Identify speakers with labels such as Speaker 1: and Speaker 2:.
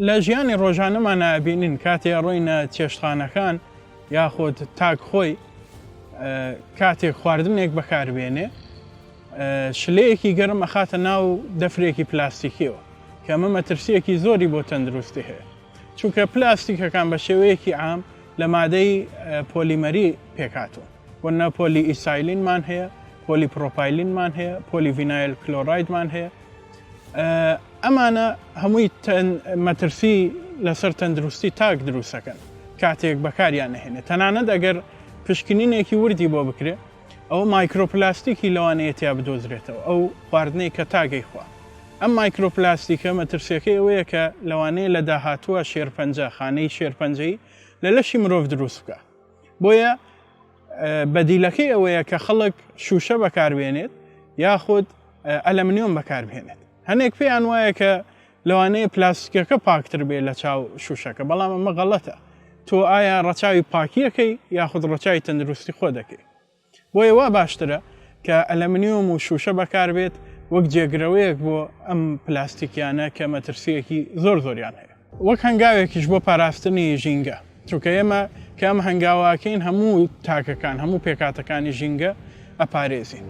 Speaker 1: لە ژیانی ڕۆژانەمانا ئەبینین کاتێ ئەڕۆینە چێشتخانەکان یاخود تاک خۆی کاتێک خواردنێک بەکاربێنێ شلەیەکی گەرم ئەخاتە ناو دەفرێکی پلاستیکیەوە کە ئەمە مەترسیەکی زۆری بۆ تەندروستی هەیە چونکە پلاستیکەکان بە شێوەیەکی عام لە مادەی پۆلیمەری پێکهاتوون وەنە پۆلی ئیسایلینمان هەیە پۆلی پرۆپایلینمان هەیە پۆلی ڤینایل کلۆرایدمان هەیە ئەمانە هەمووی مەترسی لەسەر تەندروستی تاک دروستەکەن کاتێک بەکاریان نەهێنێت تەنانەت ئەگەر پشکنینێکی وردی بۆ بکرێ ئەوە مایکرۆپلاستیکی لەوانەیە تیا بدۆزرێتەوە ئەو خواردنەی کە تاگەی خوا ئەم مایکرۆپلاستیکە مەترسیەکەی ئەوەیە کە لەوانەیە لە داهاتووە شێرپەنجە خانەی شێرپەنجەی لە لەشی مرۆڤ دروست بکە بۆیە بەدیلەکەی ئەوەیە کە خەڵک شوشە بەکاربێنێت یاخود ئەلەمنیۆم بەکاربهێنێت هەنێک پێیان وایە کە لەوانەیە پلاستیکەکە پاکتر بێ لە چاو شوشەکە بەڵام ئەمە غەڵەتە تۆ ئایا ڕەچاوی پاکیەکەی یاخود ڕەچاوی تەندروستی خۆ دەکەی بۆیە وا باشترە کە ئەلەمنیۆم و شوشە بەکاربێت وەک جێگرەوەیەک بۆ ئەم پلاستیکیانە کە مەترسیەکی زۆر زۆریان هەیە. وەک هەنگاوێکیش بۆ پاراستنی ژینگە، چونکە ئێمە کە ئەم هەنگاوە ئەکەین هەموو تاکەکان، هەموو پێکهاتەکانی ژینگە ئەپارێزین.